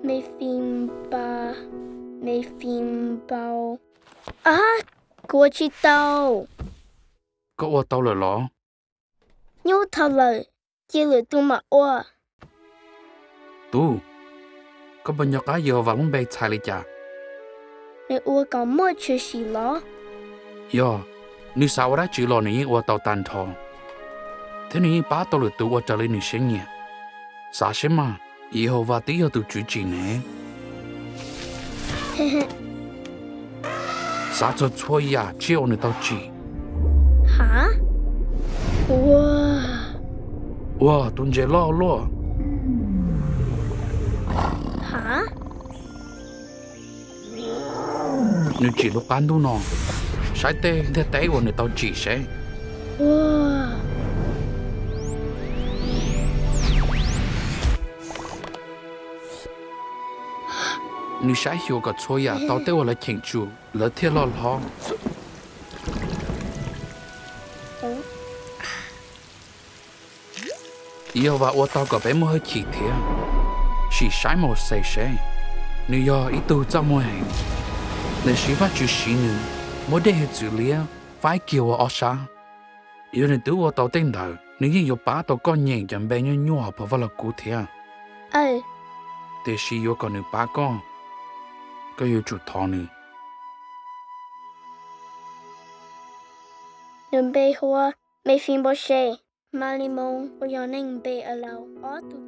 Mefibas, Mefibas. Ab, kuv ua tsis tau. Koj ua tau lawm los? Nyuaj dhau lawm, cia lwm tus mam ua. Tub, koj puas nco qab Yehauvas lub npe txhais li cas? Nws ua kom muaj tshwm sim los? Yog, nws xav ua dab tsi los nws yeej ua tau tag nrho, thiab nws yeej pab tau lwm tus ua raws li nws siab nyiam. Xav seb mas, Yehauvas twb yog tus tswv tsim ne. Xav txog txhua yam tsiaj uas nws tau tsim. Ha? Ua, tus ntses loj luaj. Ha? Nws tsim lub qab ntuj no. Saib tej ntiaj teb uas nws tau tsim seb. Nws saib xyuas kom txhua yam tau tej uas lawv cheem tsum, lawv thiaj loj hlob. Yehauvas ua tau kom peb muaj hwj chim thiab. Sim saib Mauxes seb, nws yog ib tug txaj muag heev, tiam sis Vajtswv siv nws muab dej hiav txwv liab faib kiag ua ob sab. Yog nws twb ua tau tej ntawd, nws yeej yuav pab tau koj nyeem cov npe nyuaj nyuaj hauv phau Vaj Lug Kub thiab. Tiam sis yuav kom nws pab koj, koj yuav tsum thov nws. Nws npe hu ua Mefiboses. Malimoos uas yog neeg npe Alaus ob tug